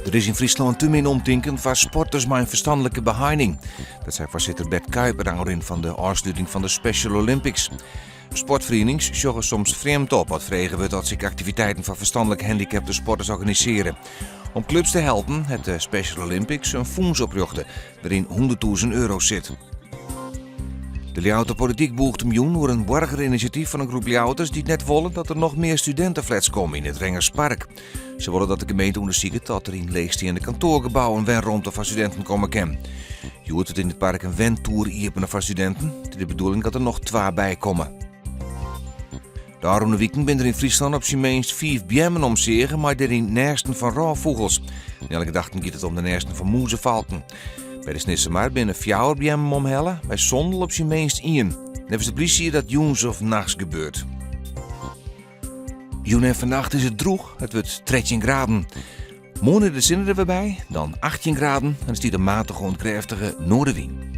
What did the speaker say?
Der is yn Fryslân te min omtinken foar sporters mei in ferstanlike beheining. Dat sei foarsitter Bert Kuiper nei ôfrin fan de ôfsluting fan de Special Olympics. Sportferienings sjogge soms frjemd op at frege wurdt oft se ek aktiviteiten foar ferstanlik handikapte sporters organisearje. Om klups te helpen hat de Special Olympics in fûns oprjochte wêryn 100.000 euro sit. De Ljouwerter polityk bûcht him jûn oer in boargerinisjatyf fan in groep Ljouwerters dy't net wolle dat der noch mear studinteflats komme yn it Rengerspark. Se wolle dat de gemeente ûndersiket oft der yn leechsteande kantoargebouwen wenromte foar studinten komme kin. Hjoed wurdt yn it park in wentoer iepene foar studinten. It is de bedoeling dat der noch twa by komme. De ôfrûne wiken binne der yn Fryslân op syn minst fiif beammen omseage mei dêryn nêsten fan rôffûgels. Nei alle gedachten giet it om de nêsten fan mûzefalken. By de Snitsermar binne fjouwer beammen omhelle, by Sondel op syn minst ien. Neffens de plysje is dat jûns of nachts gebeurd. Jûn en fannacht is it drûch, it wurdt 13 graden. Moarn is de sinne der wer by, dan 18 graden en der stiet in matige oant krêftige noardewyn.